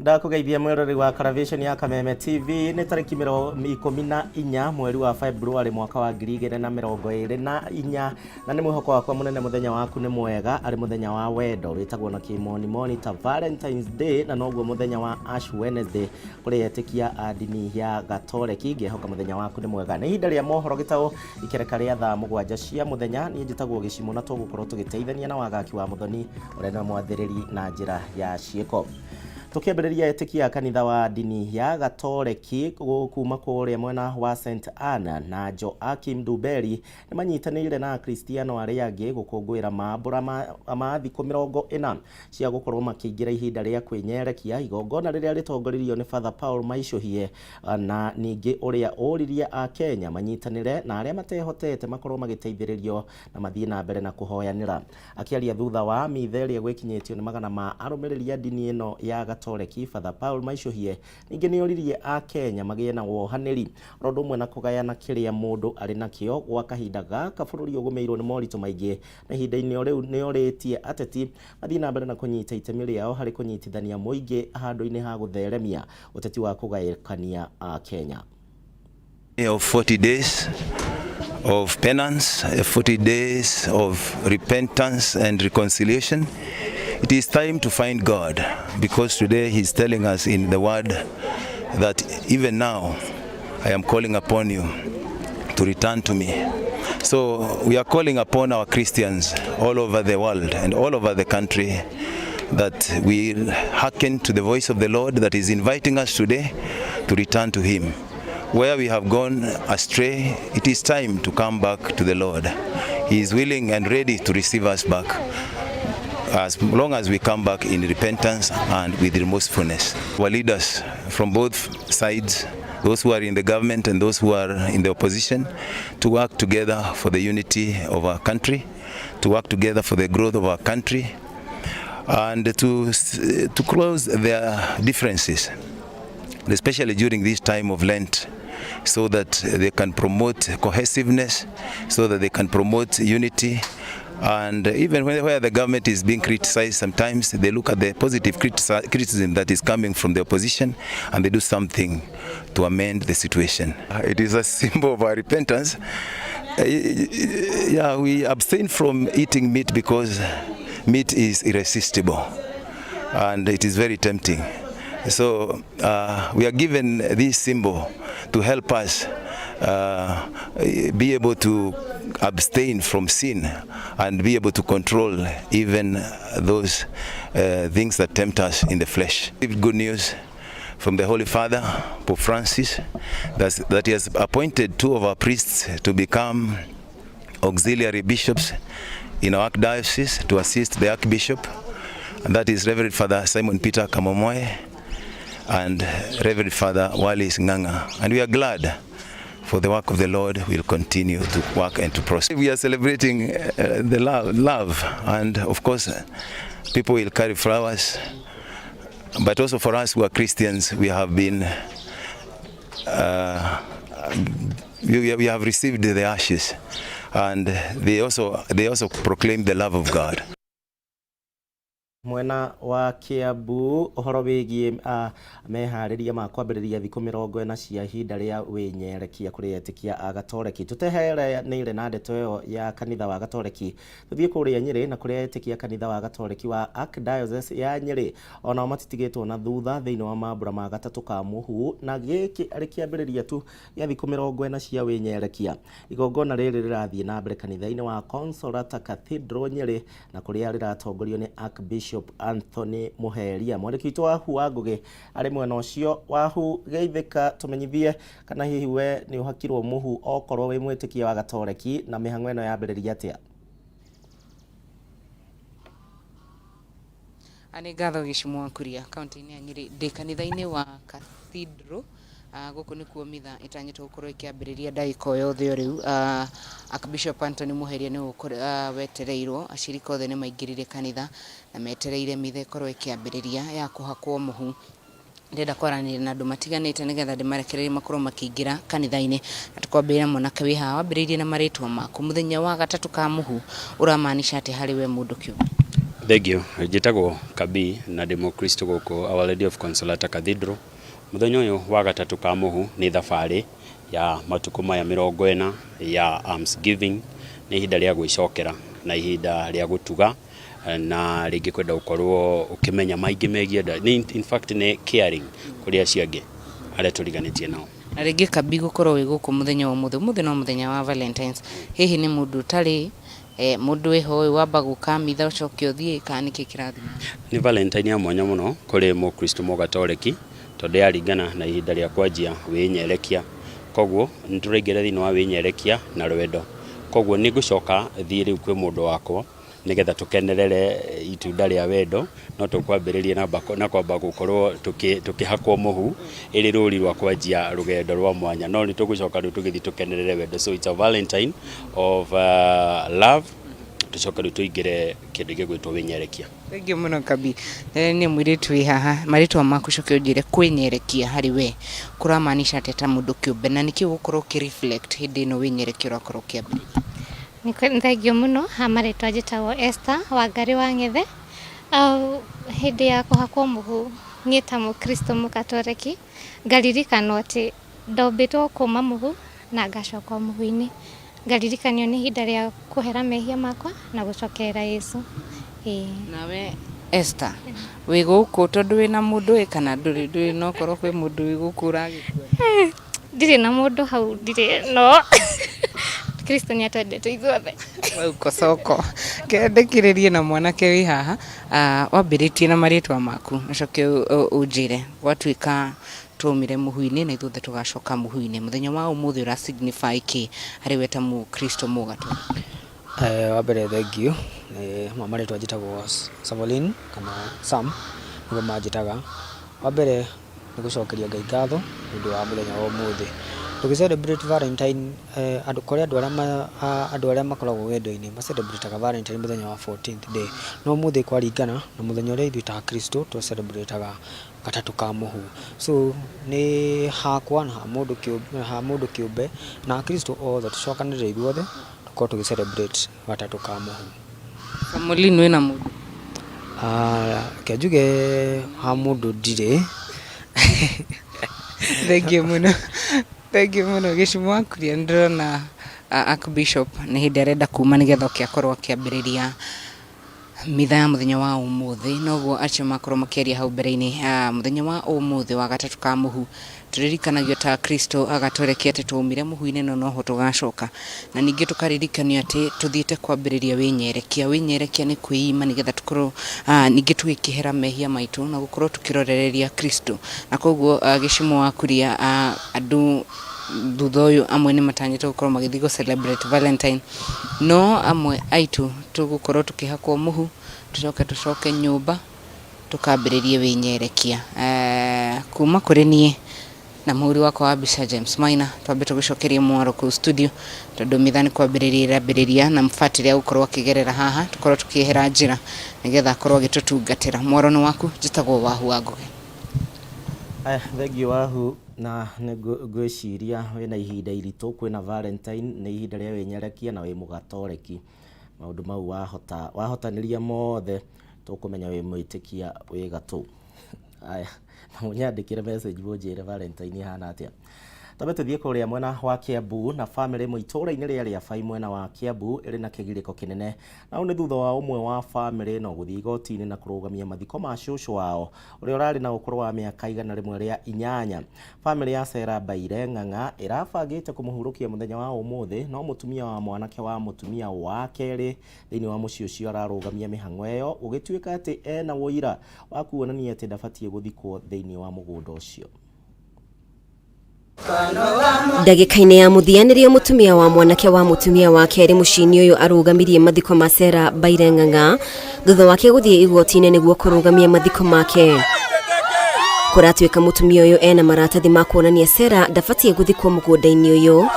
Ndakũgeithia mwĩroreri wa Karavisheni ya Kameme TV. Nĩ tarĩki 14 mweri wa February mwaka wa 2024, na nĩ mwĩhoko wakwa mũnene mũthenya waku nĩ mwega, arĩ mũthenya wa wendo wĩtagwo na kĩmonimoni ta Valentine's Day, na noguo mũthenya wa Ash Wednesday kũrĩ etĩkia a ndini ya Gatoreki. Ngehoka mũthenya waku nĩ mwega. Nĩ ihinda rĩa mohoro gĩtaũ ikereka rĩa thaa 7 cia mũthenya. Niĩ njĩtagwo Gĩcimũ na tũgũkorwo tũgĩteithania na Wagaki wa Mũthoni ũrĩa nĩwe mwathĩrĩri na njĩra ya ciĩko. Tũkĩambĩrĩria, etĩkia a kanitha wa ndini ya Gatoreki kuma kũrĩa mwena wa St Anne na Joachim Nduberi nĩ manyitanĩire na Akristiano arĩa angĩ gũkũngũĩra mambũra ma thikũ 40 cia gũkorwo makĩingĩra ihinda rĩa kwĩnyerekia, igongona rĩrĩa rĩtongoririo nĩ Father Paul Maicũhie, na ningĩ ũrĩa ũririe a Kenya manyitanĩre na arĩa matehotete makorwo magĩteithĩrĩrio na mathiĩ na mbere na kũhoyanĩra. Akĩaria thutha wa mitha ĩrĩa gwĩkinyĩtio nĩ magana ma arũmĩrĩri a ndini ĩno ya Gatoreki, Father Paul Maicũhie ningĩ nĩ oririe a Kenya magĩe na wohanĩri oro ũndũ ũmwe na kũgayana kĩrĩa mũndũ arĩ nakĩo gwa kahinda gaka bũrũri ũgũmĩirwo nĩ moritũ maingĩ, na ihinda-inĩ o rĩu nĩ orĩtie ateti mathiĩ na mbere na kũnyita itemi rĩao harĩ kũnyitithania mũingĩ handũ-inĩ ha gũtheremia ũteti wa kũgayũkania a Kenya. Of 40 days of penance, 40 days of repentance and reconciliation. It is time to find God, because today He's telling us in the Word that even now I am calling upon you to return to me. So we are calling upon our Christians all over the world and all over the country that we hearken to the voice of the Lord that is inviting us today to return to Him. Where we have gone astray, it is time to come back to the Lord. He is willing and ready to receive us back as long as we come back in repentance and with remorsefulness. Our leaders from both sides, those who are in the government and those who are in the opposition, to work together for the unity of our country, to work together for the growth of our country, and to close their differences, especially during this time of Lent, so that they can promote cohesiveness, so that they can promote unity. And even where the government is being criticized, sometimes they look at the positive criticism that is coming from the opposition and they do something to amend the situation. It is a symbol of our repentance. Yeah, we abstain from eating meat because meat is irresistible and it is very tempting. So we are given this symbol to help us be able to abstain from sin and be able to control even those things that tempt us in the flesh. Good news from the Holy Father, Pope Francis, that he has appointed two of our priests to become auxiliary bishops in our archdiocese to assist the Archbishop, and that is Reverend Father Simon Peter Kamomoe and Reverend Father Wallis Nganga. And we are glad for the work of the Lord will continue to work and to prosper. We are celebrating the love, and of course people will carry flowers, but also for us who are Christians, we have been, we have received the ashes, and they also proclaim the love of God. Mwena wa Kiambu, ũhoro wĩgiĩ meharĩria ma kwambĩrĩria thikũ 40 cia ihinda rĩa wĩnyerekia kũrĩ etĩkia a Gatoreki. Tũteheranĩire na ndeto ĩyo ya kanitha wa Gatoreki, tũthiĩ kũrĩa Nyĩrĩ, na kũrĩa etĩkia kanitha wa Gatoreki wa Archdiocese ya Nyĩrĩ onao matitigĩtwo na thutha thĩinĩ wa mambũra ma gatatũ ka mũhu, na gĩkĩ arĩ kĩambĩrĩria tu gĩa thikũ 40 cia wĩnyerekia. Igongona rĩrĩ rĩrathiĩ na mbere kanitha-inĩ wa Consolata Cathedral Nyĩrĩ, na kũrĩa rĩratongorio nĩ Archbishop Anthony Muheria. Mwandĩki witũ Wahu wa Ngũgĩ arĩ mwena ũcio. Wahu, geithĩka, tũmenyithie kana hihi we nĩ ũhakirwo mũhu okorwo wĩ mwĩtĩkia wa Gatoreki, na mĩhang'o ĩno yambĩrĩria atĩa? Nĩ ngatho Gĩcumo wa Kuria. Kaunti-inĩ ya Nyĩrĩ ndĩ kanitha-inĩ wa Cathedral. Gũkũ nĩkuo mitha ĩtanyĩtwo gũkorwo ĩkĩambĩrĩria ndagĩka o yothe o rĩu. Archbishop Anthony Muheria nĩ wetereirwo. Acirika othe nĩ maingĩrire kanitha na metereire mitha ĩkorwo ĩkĩambĩrĩria ya kũhakwo mũhu. Ndĩrenda kwaranĩria na andũ matiganĩte nĩgetha ndĩmarekererie makorwo makĩingĩra kanitha-inĩ, na tũkwambĩrĩria mwanake wĩ haha. Wambĩrĩirie na marĩtwa maku. Mũthenya wa gatatũ ka mũhu ũramaanisha atĩa harĩ we mũndũ kĩũmbe? Thank you. Njĩtagwo Kabi na ndĩ mũkristo gũkũ Our Lady of Consolata Cathedral. Mũthenya ũyũ wa gatatũ ka mũhu nĩ thabarĩ ya matukũ maya 40 ya alms giving. Nĩ ihinda rĩa gwĩcokera na ihinda rĩa gũtuga na rĩngĩ kwenda gũkorwo ũkĩmenya maingĩ megiĩ andũ. In fact nĩ caring kũrĩ acio angĩ arĩa tũriganĩtie nao. Na rĩngĩ Kabi, gũkorwo wĩ gũkũ mũthenya wa ũmũthĩ, ũmũthĩ no mũthenya wa Valentines, hihi nĩ mũndũ ũtarĩ mũndũ wĩho ũyũ wamba gũka mitha ũcoke ũthiĩ, kana nĩkĩ kĩrathiĩ na mbere? Nĩ Valentine ya mwanya mũno kũrĩ mũkristo mũgatoreki, tondũ yaringana na ihinda rĩa kwanjia wĩnyerekia. Koguo nĩ tũraingĩra thĩinĩ wa wĩnyerekia na rwendo. Koguo nĩ ngũcoka thiĩ rĩu kwĩ mũndũ wakwa nĩgetha tũkenerere itunda rĩa wendo, no tũkwambĩrĩria na kwamba gũkorwo tũkĩhakwo mũhu ĩrĩ rũri rwa kwanjia rũgendo rwa mwanya, no nĩ tũgũcoka rĩu tũgĩthiĩ tũkenerere wendo. So it's a Valentine of love, tũcoke rĩu tũingĩre kĩndũ gĩgwĩtwo wĩnyerekia. Thank you mũno, Kabi. Nĩ mũirĩtu wĩ haha, marĩtwa maku, coke ũnjĩre kwĩnyerekia harĩ we kũramaanisha atĩa ta mũndũ kĩũmbe, na nĩkĩ ũgũkorwo ũkĩ reflect hĩndĩ ĩno wĩnyerekia ũrakorwo ũkĩambĩrĩria? Nĩ thengio mũno. Ha marĩtwa njĩtagwo Esther Wangari wa Ng'ethe. Hĩndĩ ya kũhakwo mũhu, niĩ ta mũkristo mũkatoreki ngaririkanwo atĩ ndombĩtwo kuma mũhu na ngacoka o mũhu-inĩ. Ngaririkanio nĩ ihinda rĩa kũhera mehia makwa na gũcokerera Yesu. Ĩĩ. Nawe Esther, wĩ gũkũ tondũ wĩna mũndũ ĩ kana ndũrĩ no korwo kwĩ mũndũ wĩ gũkũ ũragĩkuona? Ndirĩ na mũndũ hau, ndirĩ, no Kristo nĩ atwendete ithuothe. Wau kocoko ndĩkĩrĩrie na mwanake wĩ haha. Wambĩrĩtie na marĩtwa maku, ũcoke ũnjĩre gwatuĩka twaumire mũhu-inĩ na ithuothe tũgacoka mũhu-inĩ, mũthenya wa ũmũthĩ ũra signify kĩ harĩ we ta mũkristo mũgatoliki? Wa mbere, thank you. Ma marĩtwa njĩtagwo Savolin kana Sam nĩguo manjĩtaga. Wa mbere nĩ gũcokeria Ngai ngatho nĩ ũndũ wa mũthenya wa ũmũthĩ. Tũgĩ celebrate Valentine, andũ kũrĩ andũ arĩa makoragwo wendo-inĩ ma celebrate Valentine mũthenya wa 14th day. No ũmũthĩ kwaringana na mũthenya ũrĩa ithuĩ ta akristo tũ celebrate gatatũ ka mũhu. So nĩ hakwa na ha mũndũ kĩũmbe na akristo othe tũcokanĩrĩre ithuothe tũkorwo tũgĩ celebrate gatatũ ka mũhu. Samolin, wĩna mũndũ? Reke njuge ha mũndũ ndirĩ. Thank you mũno, thank you mũno. Gĩcumo wa Kuria, nĩ ndĩrona Archbishop nĩ hĩndĩ arenda kuma nĩgetha oke akorwo akĩambĩrĩria mitha ya mũthenya wa ũmũthĩ. Noguo acio makorwo makĩaria hau mbere-inĩ. Mũthenya wa ũmũthĩ wa gatatũ ka mũhu tũririkanagio ta Kristo agatoreki atĩ twaumire mũhu-inĩ no noho tũgacoka, na ningĩ tũkaririkanio atĩ tũthiĩte kwambĩrĩria wĩnyerekia. Wĩnyerekia nĩ kwĩima nĩgetha tũkorwo ningĩ tũgĩkĩhera mehia maitũ na gũkorwo tũkĩrorereria Kristo. Na koguo Gĩcimo wa Kuria, andũ thutha ũyũ amwe nĩ matanyĩte gũkorwo magĩthiĩ gũ celebrate Valentine, no amwe aitũ tũgũkorwo tũkĩhakwo mũhu tũcoke tũcoke nyũmba tũkambĩrĩrie wĩnyerekia. Kuma kũrĩ niĩ na mũhũri wakwa wa mbica James Maina, twambe tũgĩcokerie mwaro kũu studio tondũ mitha nĩ kwambĩrĩria ĩrambĩrĩria na mũbatĩrĩ agũkorwo akĩgerera haha tũkorwo tũkĩehera njĩra nĩgetha akorwo agĩtũtungatĩra. Mwaro nĩ waku, njĩtagwo Wahu wa Ngũgĩ. Aya, thengiũ Wahu, na nĩ ngwĩciria wĩna ihinda iritũ. Kwĩna Valentine, nĩ ihinda rĩa wĩnyerekia na wĩ mũgatoreki. Maũndũ mau wahota wahotanĩria mothe, tũkũmenya wĩ mwĩtĩkia wĩ gatũ. Aya, na mũnyandĩkĩre message mũnjĩre Valentine ihana atĩa. Twambe tũthiĩ kũrĩa mwena wa Kiambu, na bamĩrĩ ĩmwe itũũra-inĩ rĩa Rĩabai mwena wa Kiambu ĩrĩ na kĩgirĩko kĩnene, na ũũ nĩ thutha wa ũmwe wa bamĩrĩ ĩno gũthiĩ igoti-inĩ na kũrũgamia mathiko ma cũcũ wao ũrĩa ũrarĩ na ũkũrũ wa mĩaka 108. Bamĩrĩ ya Sera Mbaire Ng'ang'a ĩrabangĩte kũmũhurũkia mũthenya wa ũmũthĩ, no mũtumia wa mwanake wa mũtumia wa kerĩ thĩinĩ wa mũciĩ ũcio ararũgamia mĩhang'o ĩyo, gũgĩtuĩka atĩ ena ũira wa kuonania atĩ ndabatiĩ gũthikwo thĩinĩ wa mũgũnda ũcio. Ndagĩka-inĩ ya mũthia nĩrĩo mũtumia wa mwanake wa mũtumia wa kerĩ mũciĩ-inĩ ũyũ arũgamirie mathiko ma Sera Mbaire Ng'ang'a thutha wake gũthiĩ igoti-inĩ nĩguo kũrũgamia mathiko make. Kũratuĩka mũtumia ũyũ ena maratathi ma kuonania Sera ndabatiĩ gũthikwo mũgũnda-inĩ ũyũ.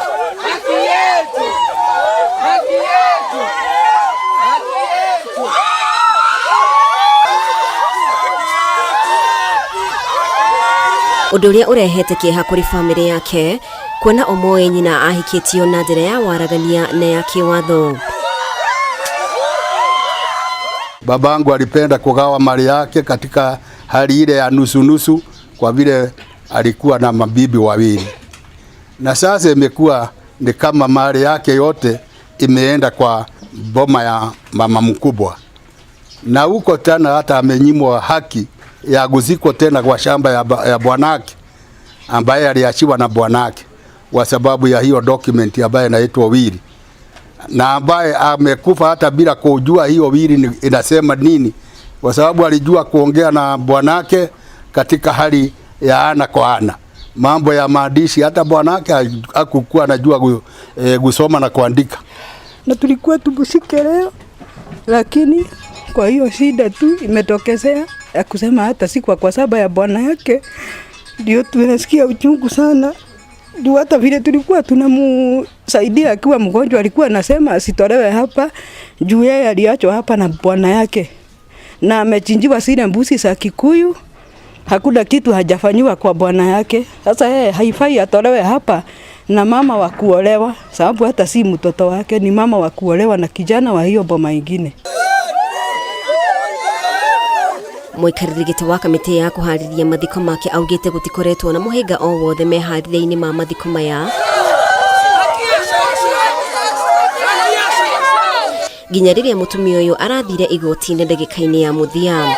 Ũndũ ũrĩa ũrehete kĩeha kũrĩ bamĩrĩ yake kuona omoĩ nyina ahikĩtio na njĩra ya waragania na ya kĩwatho. Babangu alipenda kugawa mali yake katika hali ile ya nusu nusu, kwa vile alikuwa na mabibi wawili, na sasa imekuwa ni kama mali yake yote imeenda kwa boma ya mama mkubwa, na huko tena hata amenyimwa haki ya kuzikwa tena kwa shamba ya bwanake ambaye aliachiwa na bwanake kwa sababu ya hiyo document ambaye inaitwa will, na ambaye amekufa hata bila kujua hiyo will inasema nini, kwa sababu alijua kuongea na bwanake katika hali ya ana kwa ana. Mambo ya maandishi hata bwanake hakukuwa anajua kusoma na kuandika. Na tulikuwa tumshike leo, lakini kwa hiyo shida tu imetokezea ya kusema hata si kwa sababu ya bwana yake, ndio tunasikia uchungu sana. Ndio hata vile tulikuwa tunamusaidia akiwa mgonjwa, alikuwa anasema asitolewe hapa juu yeye aliachwa hapa na bwana yake, na amechinjiwa zile mbuzi za Kikuyu, hakuna kitu hajafanyiwa kwa bwana yake. Sasa yeye haifai atolewe hapa na mama wa kuolewa, sababu hata si mtoto wake, ni mama wa kuolewa na kijana wa hiyo boma ingine. Mũikarĩri gĩtĩ wa kamĩtĩ ya kũharĩria mathiko make augĩte gũtikoretwo na mũhĩnga o wothe meharĩria-inĩ ma mathiko maya nginya rĩrĩa mũtumia ũyũ arathire igoti-inĩ ndagĩka-inĩ ya mũthia.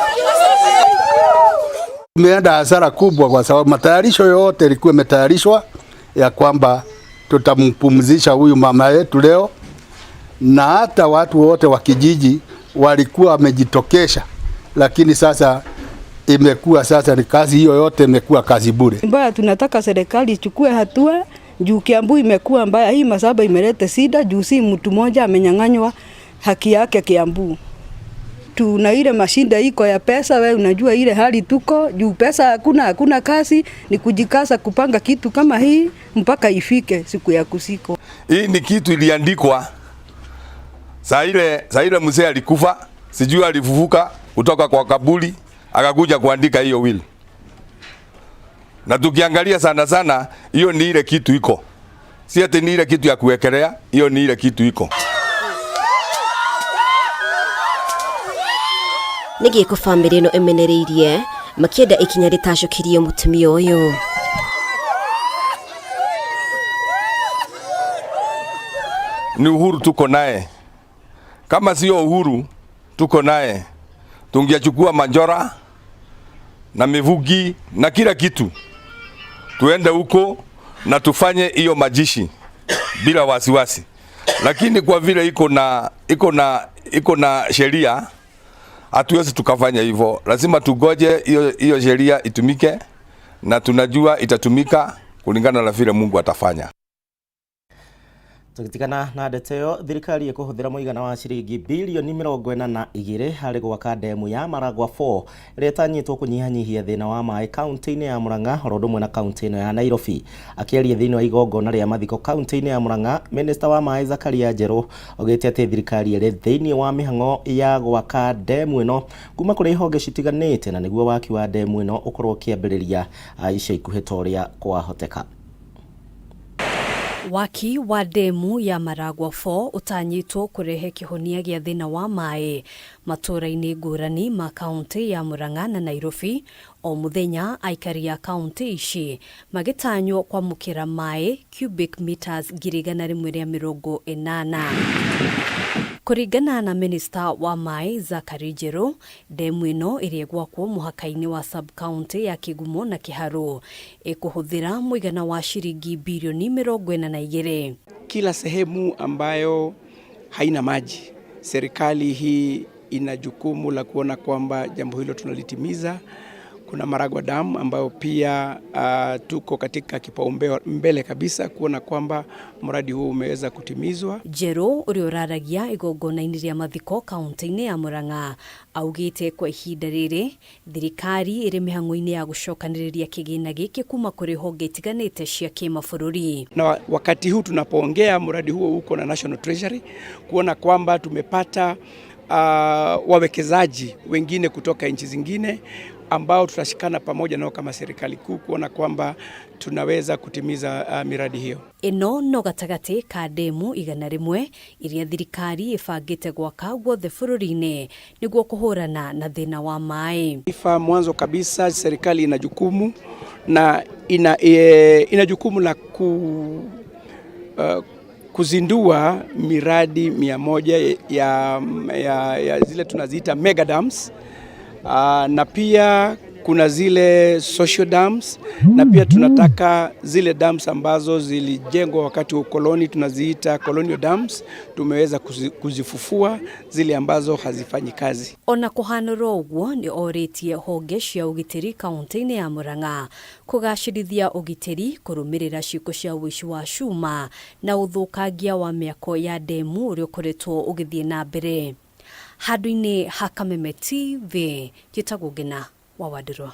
Tumeenda hasara kubwa kwa sababu matayarisho yote ilikuwa imetayarishwa ya kwamba tutampumzisha huyu mama yetu leo, na hata watu wote wa kijiji walikuwa wamejitokesha, lakini sasa imekuwa sasa ni kazi hiyo yote imekuwa kazi bure. Mbaya, tunataka serikali ichukue hatua juu Kiambu imekuwa mbaya, hii masaba imeleta shida juu si mtu mmoja amenyang'anywa haki yake Kiambu. Tuna ile mashinda iko ya pesa, we unajua ile hali tuko juu, pesa hakuna, hakuna kazi, ni kujikaza kupanga kitu kama hii mpaka ifike siku ya kusiko. Hii ni kitu iliandikwa saa ile mzee alikufa, sijui alifufuka kutoka kwa kaburi akakuja kuandika hiyo will. Na tukiangalia sana sana hiyo ni ile kitu iko. Si ati ni ile kitu ya kuwekelea, hiyo ni ile kitu iko. Nĩ gĩko bamĩrĩ ĩno ĩmenereirie makĩenda ikinya rĩtacũkĩrio mũtumia ũyũ. Ni Uhuru tuko naye. Kama sio Uhuru tuko naye, tungechukua manjora na mivugi na kila kitu, tuende huko na tufanye hiyo majishi bila wasiwasi. Lakini kwa vile iko na sheria, hatuwezi tukafanya hivyo. Lazima tugoje hiyo sheria itumike, na tunajua itatumika kulingana na vile Mungu atafanya. Tugitigana na ndeto ĩyo, thirikari ĩkũhũthĩra mũigana wa ciringi bilioni 42 harĩ gwaka ndemu ya Maragua 4 ĩrĩa ĩtanyĩtwo kũnyihanyihia thĩna wa maĩ kaunti-inĩ ya Murang'a oro ũndũ ũmwe na kaunti ĩno ya Nairobi. Akĩaria thĩinĩ wa igongona rĩa mathiko kaunti-inĩ ya Murang'a, Minista wa maĩ Zakaria Njerũ augĩte atĩ thirikari ĩrĩ thĩinĩ wa mĩhang'o ya gwaka ndemu ĩno kuma kũrĩ honge citiganĩte, na nĩguo waki wa ndemu ĩno ũkorwo ũkĩambĩrĩria ica ikuhĩ ta ũrĩa kwahoteka. Waki wa ndemu ya Maragua 4 utanyitwo kurehe kihonia gia thina wa maĩ matũra-inĩ ngũrani ma kaunti ya Murang'a na Nairobi. O muthenya aikari a kaunti ici magĩtanywo kwamũkĩra maĩ cubic meters 180,000. Kũringana na minista wa maĩ Zachary Njeru, ndemu ĩno ĩrĩa ĩgwakwo mũhaka-inĩ wa sub county ya Kigumo na Kiharu ĩkũhũthĩra mũigana wa ciringi bilioni 42. Kila sehemu ambayo haina maji, serikali hii ina jukumu la kuona kwamba jambo hilo tunalitimiza. Kuna Maragua Dam ambayo pia tuko katika kipaumbele kabisa kuona kwamba mradi huu umeweza kutimizwa. Njeru ũrĩa ũraragia igongona-inĩ rĩa mathiko kaunti-inĩ ya Murang'a augĩte kwa ihinda rĩrĩ thirikari ĩrĩ mĩhang'o-inĩ ya gũcokanĩrĩria kĩgĩna gĩkĩ kuma kũrĩ honge itiganĩte cia kĩmabũrũri. Na wakati huu tunapoongea, mradi huo uko na National Treasury kuona kwamba tumepata wawekezaji wengine kutoka nchi zingine ambao tutashikana pamoja nao kama serikali kuu kuona kwamba tunaweza kutimiza miradi hiyo. Ĩno no gatagatĩ ka ndemu 100 iria thirikari ĩbangĩte gwaka guothe bũrũri-inĩ nĩguo kũhũrana na thĩna wa maĩ. Ifa mwanzo kabisa serikali ina jukumu na ina jukumu la kuzindua miradi 100 ya zile tunaziita mega dams, na pia kuna zile social dams na pia tunataka zile dams ambazo zilijengwa wakati wa ukoloni tunaziita colonial dams, tumeweza kuzifufua zile ambazo hazifanyi kazi. Ona kũhanũrwo ũguo nĩ orĩtie honge cia ũgitĩri kaunti-inĩ ya Murang'a kũgacĩrithia ũgitĩri, kũrũmĩrĩra ciĩko cia ũici wa cuma na ũthũkangia wa mĩako ya ndemu ũrĩa ũkoretwo ũgĩthiĩ na mbere. Handũ-inĩ ha Kameme TV, njĩtagwo Ngina wa Wandirwa.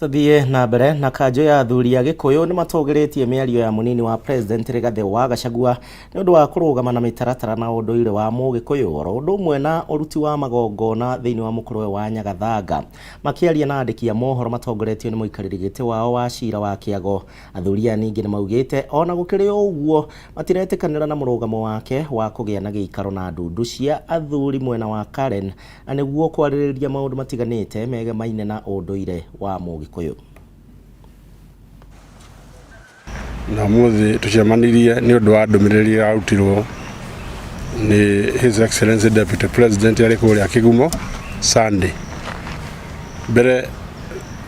Tuthiĩ na mbere na kanjũ ya athuri a Gĩkũyũ nĩ matũgĩrĩtie mĩario ya mũnini wa president Rigathĩ wa Gachagua nĩ ũndũ wa kũrũgama na mĩtaratara na ũndũire wa Mũgĩkũyũ oro ũndũ ũmwe na ũruti wa magongona thĩinĩ wa mũkũrwe wa Nyagathanga. Makĩaria na andĩki a mohoro matongoretio nĩ mũikarĩri gĩtĩ wao wa cira wa Kĩago, athuri aya ningĩ nĩ maugĩte ona gũkĩrĩ ũguo matiretĩkanĩra na mũrũgamo wake wa kũgĩa na gĩikaro na ndundu cia athuri mwena wa Karen na nĩguo kwarĩrĩria maũndũ matiganĩte megemaine na ũndũire wa Mũgĩkũyũ. Na ũmũthĩ tũcemanirie nĩ ũndũ wa ndũmĩrĩri yarutirwo nĩ His Excellency Deputy President arĩ kũrĩa Kĩgumo Sunday. Mbere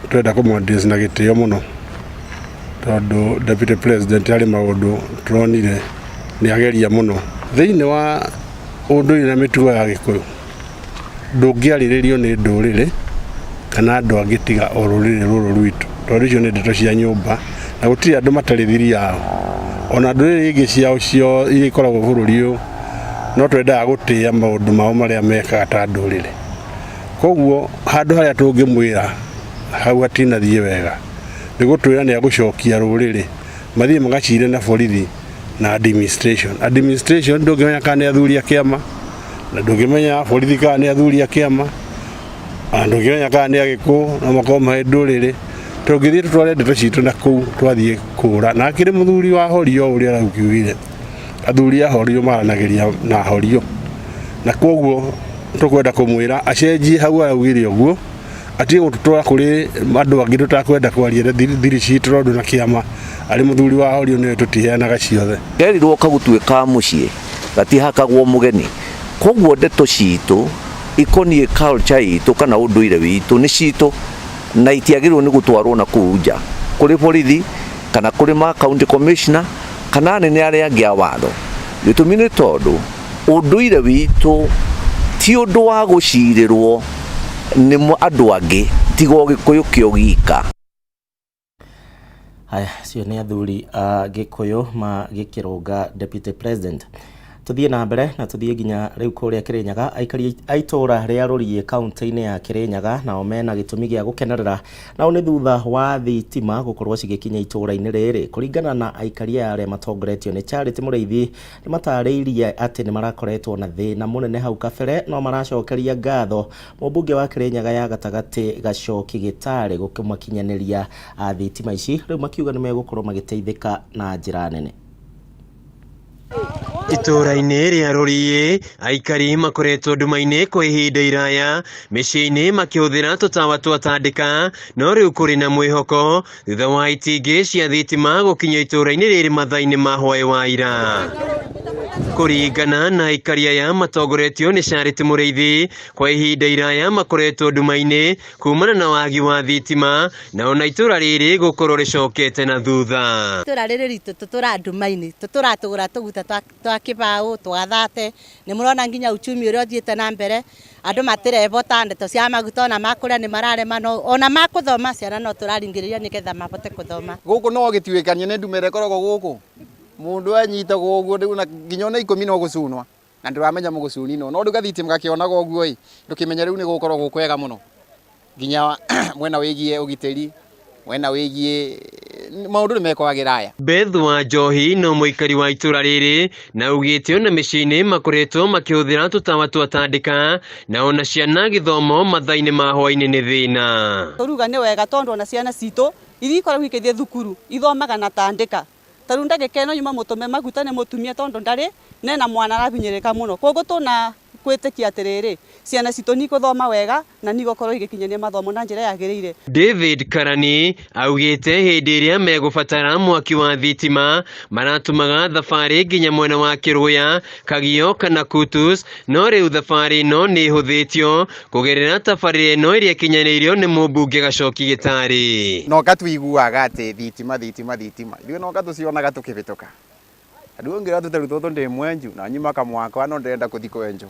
twenda kũmũ na gĩtĩo mũno tondũ Deputy President harĩ maũndũ tũronire nĩ ageria mũno thĩinĩ wa ũndũire na mĩtugo ya Gĩkũyũ. Ndũngĩarĩrĩrio nĩ ndũrĩrĩ kana andũ angĩ tiga o rũrĩrĩ rũrũ rwitũ, tondũ icio nĩ ndeto cia nyũmba na gũtirĩ andũ matarĩ thiri yao. Ona ndũrĩrĩ ingĩ ciao cio iria ikoragwo bũrũri ũyũ no twendaga gũtĩa maũndũ mao marĩa mekaga ta ndũrĩrĩ. Koguo handũ harĩa tũngĩmwĩra hau hatinathiĩ wega nĩ gũtwĩra nĩ agũcokia rũrĩrĩ mathiĩ magacire na borithi na administration. Administration ndũngĩmenya kana nĩ athuri a kĩama, na ndũngĩmenya borithi kana nĩ athuri a kĩama, na ndũngĩmenya kana nĩ Agĩkũyũ, no makorwo marĩ ndũrĩrĩ. Tũngĩthiĩ tũtware ndeto citũ na kũu twathiĩ kũra na akĩrĩ mũthuri wa horio ũrĩa arakiugire, athuri a horio maranagĩria na horio, na koguo tũkwenda kũmwĩra acenjie hau araugire ũguo, atige gũtũtwara kũrĩ andũ angĩ tũtakwenda kwaria thiri citũ, tondũ na kĩama arĩ mũthuri wa horio nĩwe tũtiheanaga ciothe. Kerirwo kagutuĩ ka mũciĩ gatihakagwo mũgeni, koguo ndeto citũ ikoniĩ culture itũ kana ũndũire witũ nĩ citũ na itiagĩrĩirwo nĩ gũtwarwo na kũu nja kũrĩ borithi kana kũrĩ ma county commissioner kana anene arĩa angĩ a watho. Gĩtũmi nĩ tondũ ũndũire witũ ti ũndũ wa gũcirĩrwo nĩ andũ angĩ tiga o Gĩkũyũ kĩo gika. Haya, acio nĩ athuri a Gĩkũyũ magĩkĩrũnga Deputy President. Tuthiĩ na mbere na tuthiĩ nginya rĩu kũrĩa Kĩrĩnyaga. Aikari a itũũra rĩa Rũriĩ kaunti-inĩ ya Kĩrĩnyaga nao mena gĩtũmi gĩa gũkenerera, nao nĩ thutha wa thitima gũkorwo cigĩkinya itũũra-inĩ rĩrĩ. Kũringana na aikari aya arĩa matongoretio nĩ Charity Mũrĩithi, nĩ matarĩirie atĩ nĩ marakoretwo na thĩna mũnene hau kabere, no maracokeria ngatho mũmbunge wa Kĩrĩnyaga ya gatagatĩ Gacoki Gĩtarĩ gũkĩmakinyanĩria thitima ici. Rĩu makiuga nĩ megũkorwo magĩteithĩka na njĩra nene. Itũũra-inĩ rĩa Rũriĩ aikari makoretwo nduma-inĩ kwa ihinda iraya, mĩciĩ-inĩ makĩhũthĩra tũtawa twa tandĩka, no rĩu kũrĩ na mwĩhoko thutha wa itingĩ cia thitima gũkinya itũũra-inĩ rĩrĩ mathaa-inĩ ma hwaĩ wa ira. Kũringana na aikari aya matongoretio nĩ Charity Mũrĩithi, kwa ihinda iraya makoretwo nduma-inĩ kumana na wagi wa thitima, na ona itũũra rĩrĩ gũkorwo rĩcokete na thutha. Itũũra rĩrĩ ritũ tũtũraga nduma-inĩ, tũtũraga tũgũra tũguta twa kĩbaũ twathate. Nĩ mũrona nginya uchumi ũrĩa ũthiĩte na mbere, andũ matirebota ndeto cia maguta, ona makũrĩa nĩ mararema, no ona makũthoma ciana no tũraringĩrĩria nĩgetha mahote kũthoma. Gũkũ no gĩtuĩkanie nĩ nduma ĩrĩa ĩkoragwo gũkũ, mũndũ anyitagwo ũguo rĩu na nginya ona 10 no gũcunwa na ndũramenya mũgũcuninwo, no rĩu gathitima gakĩonaga ũguo ĩ, ndũkĩmenya rĩu nĩ gũgũkorwo gwĩ kwega mũno, nginya mwena wĩgiĩ ũgitĩri, mwena wĩgiĩ Maũndũ nĩ mekwagĩra aya. Beth wa Njohi no mũikari wa itũra rĩrĩ na augĩte ona mĩciĩ-inĩ makoretwo makĩhũthĩra tũtawa twa tandĩka na ona ciana gĩthomo mathaa-inĩ ma hwaĩ-inĩ nĩ thĩna. Tũruga nĩ wega tondũ ona ciana citũ iria ikoragwo ikĩthiĩ thukuru ithomaga na tandĩka. Ta rĩu ndagĩka ĩno nyuma mũtũme maguta nĩ mũtumia tondũ ndarĩ nena mwana arahinyĩrĩrĩka mũno. Koguo tũna gwĩtĩkia atĩrĩrĩ, ciana citũ nĩ igũthoma wega na nĩ igũkorwo igĩkinyania mathomo na njĩra yagĩrĩire. David Karani augĩte hĩndĩ ĩrĩa megũbatara mwaki wa thitima maratũmaga thabarĩ nginya mwena wa Kĩrũya, Kagio kana Kutus, no rĩu thabarĩ ĩno nĩ ĩhũthĩtio kũgerera tabarĩra ĩno ĩrĩa ĩkinyanĩirio nĩ mũmbunge Gacoki Gĩtarĩ. Noka tuiguaga atĩ thitima thitima thitima, ithuĩ noka tũcionaga tũkĩhĩtũka. Rĩu ũngĩra tũteru tũtũ ndĩ mwenju na nyuma kamwakwa no ndĩrenda kũthi kwenjwo,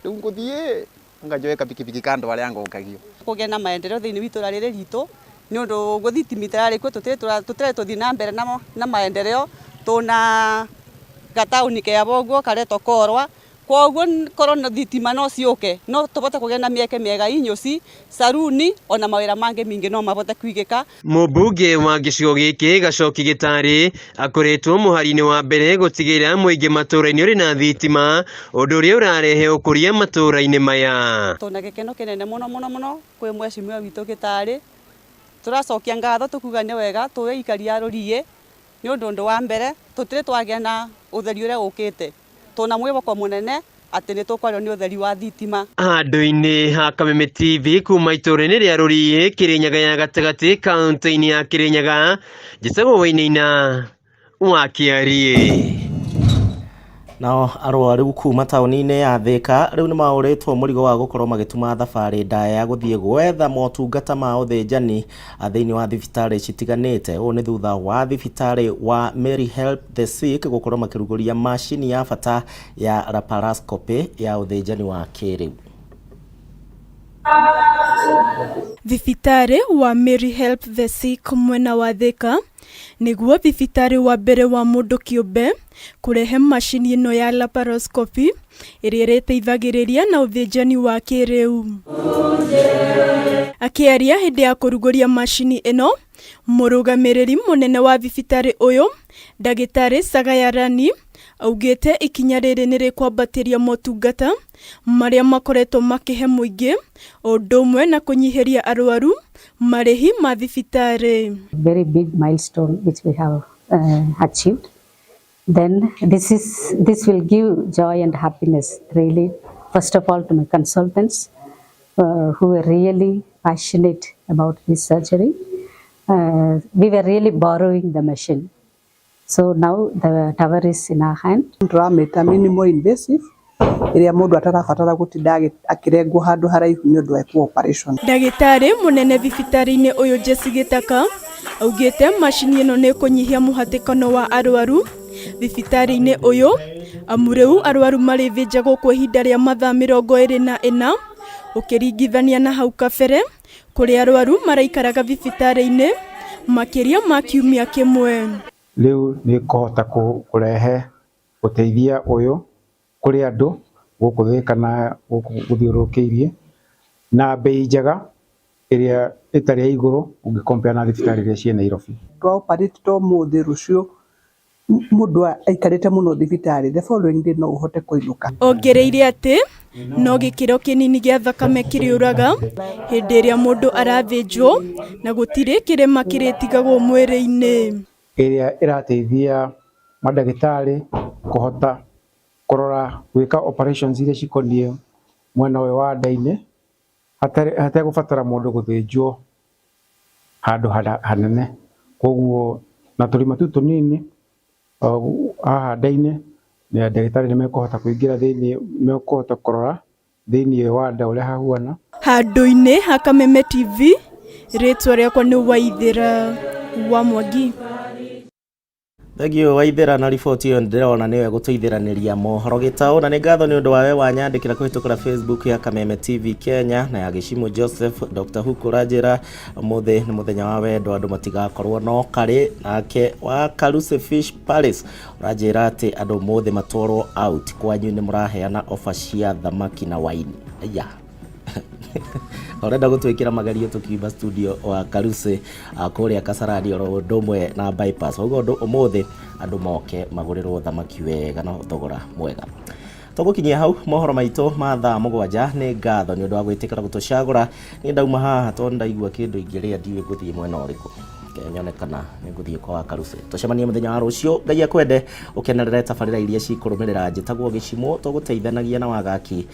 rĩu ngũthiĩ anga njoe kabikibiki ka andũ arĩa ngũkagio. Kũgĩa na maendeleo thĩinĩ wa itũra rĩrĩ ritũ nĩ ũndũ ũguo thitima itararĩ kuo tũtirĩ tũthiĩ na mbere na maendeleo, tũna gataũni keva ũguo karetwo Korwa. Koguo korwo na thitima no ciũke no tũhote kũgĩa na mĩeke mĩega inyũci, saruni ona mawĩra mangĩ mingĩ no mahote kũigĩka. Mũmbunge wa gĩcigo gĩkĩ Gacoki Gĩtarĩ akoretwo mũhari-inĩ wa mbere gũtigĩrĩra mũingĩ matũũra-inĩ ũrĩ na thitima, ũndũ ũrĩa ũrarehe ũkũria matũũra-inĩ maya. Tũna gĩkeno kĩnene mũno mũno mũno kwĩ mheshimiwa witũ Gĩtarĩ, tũracokia ngatho tũkuga nĩ wega tũĩ aikari a Rũriĩ nĩ ũndũ ũndũ wa mbere tũtirĩ twagĩa na ũtheri ũrĩa ũkĩte, tũna mwĩhoko mũnene atĩ nĩ tũkwarĩo nĩ ũtheri wa thitima. Handũ-inĩ ha Kameme TV kuma itũũra-inĩ rĩa Rũriĩ, Kĩrĩnyaga ya gatagatĩ, kaũntĩ-inĩ ya Kĩrĩnyaga, njĩtagwo Wainaina wa Kĩariĩ. Nao arwaru kuma taũni-inĩ ya Thĩka rĩu nĩ maũrĩtwo mũrigo wa gũkorwo magĩtuma thabarĩ ndaya ya gũthiĩ gwetha motungata ma ũthĩnjani thĩinĩ wa thibitarĩ citiganĩte. Ũũ nĩ thutha wa thibitarĩ wa Mary Help the Sick gũkorwo makĩrugũria macini ya bata ya laparoscopy ya ũthĩnjani wa kĩrĩu. Thibitarĩ wa Mary Help the Sick mwena wa Thĩka nĩguo thibitarĩ wa mbere wa mũndũ kĩũmbe kũrehe macini ĩno ya laparoscopy ĩrĩa ĩrĩteithagĩrĩria na ũthĩnjani wa kĩrĩu. Akĩaria hĩndĩ ya kũrugũria macini ĩno, mũrũgamĩrĩri mũnene wa thibitarĩ ũyũ ndagĩtarĩ Sagaya Rani augĩte ikinya rĩrĩ nĩ rĩkwambatĩria motungata marĩa makoretwo makĩhe mũingĩ o ũndũ ũmwe na kũnyihĩria arwaru marĩhi ma thibitarĩ. Very big milestone which we have achieved. Then this will give joy and happiness really, first of all to my consultants who were really passionate about this surgery. We were really borrowing the machine. So now the tower is in our hand. Tũramĩta minimal invasive ĩrĩa mũndũ atarabatara gũtinda akĩrengwo handũ haraihu nĩ ũndũ wa ekwo operation. Ndagĩtarĩ mũnene thibitarĩ-inĩ ũyũ Jesse Gĩtaka augĩte macini ĩno nĩ ĩkũnyihia mũhatĩkano wa arwaru thibitarĩ-inĩ ũyũ amu rĩu arwaru marĩthĩnjagwo kwa ihinda rĩa mathaa 24 ũkĩringithania na hau kabere kũrĩa arwaru maraikaraga thibitarĩ-inĩ makĩria ma kiumia kĩmwe. Rĩu nĩ kũhota kũrehe ũteithia ũyũ kũrĩ andũ gũkũ Thĩka na gũkũ gũthiũrũrũkĩirie na bei njega ĩrĩa ĩtarĩ ya igũrũ ũngĩ compare na thibitarĩ iria ciĩ Nairobi. Twa operate to ũmũthĩ rũciũ mũndũ aikarĩte mũno thibitarĩ, the following day no ũhote kũinũka. Ongereire atĩ no gĩkĩro kĩnini gĩa thakame kĩrĩũraga hĩndĩ ĩrĩa mũndũ arathĩnjwo na gũtirĩ kĩrema kĩrĩtigagwo mwĩrĩ-inĩ. Ĩrĩa ĩrateithia mandagĩtarĩ kũhota kũrora gwĩka operations iria cikoniĩ mwena ũyũ wa nda-inĩ hategũbatara mũndũ gũthĩnjwo handũ hanene, koguo na tũrima tũu tũnini haha nda-inĩ ndagĩtarĩ nĩ mekũhota kũingĩra thĩinĩ, mekũhota kũrora thĩinĩ wa nda ũrĩa hahuana. Handũ-inĩ ha Kameme TV, rĩtwa rĩakwa nĩ Waithĩra wa Mwangi. Thengiũ Waithĩra na riboti ĩyo ndĩrona nĩyo ĩgũtũithĩranĩria mohoro gĩtaũ, na nĩ ngatho nĩ ũndũ wa we wanyandĩkĩra kũhĩtũkĩra Facebook ya Kameme TV Kenya na ya Gĩcimũ Joseph. Dr. Huku ũranjĩra ũmũthĩ nĩ mũthenya wa wendo, andũ matigakorwo no karĩ. Nake wa Karuse Fish Palace ũranjĩra atĩ andũ ũmũthĩ matwarwo out, kwanyu nĩ mũraheana offer cia thamaki na waini. Aya, Ũrenda gũtwĩkĩra magerio tũkiuma studio wa Karusi kũrĩa Kasarani oro ũndũ ũmwe na bypass. Ũguo ũndũ ũmũthĩ andũ moke magũrĩrwo thamaki wega na thogora mwega. Tũgũkinyia hau mohoro maitũ ma thaa 7. Nĩ ngatho nĩ ũndũ wa gwĩtĩkĩra gũtũcagũra. Niĩ ndauma haha tondũ ndaigua kĩndũ ingĩrĩa, ndiũĩ ngũthiĩ mwena ũrĩkũ. Reke nyone kana nĩ ngũthiĩ kwa Wakaruse. Tũcemanie mũthenya wa rũciũ. Ngai akwende, ũkenerere tabarĩra iria cikũrũmĩrĩra. Njĩtagwo Gĩcimũ, tũgũteithanagia na Wagaki.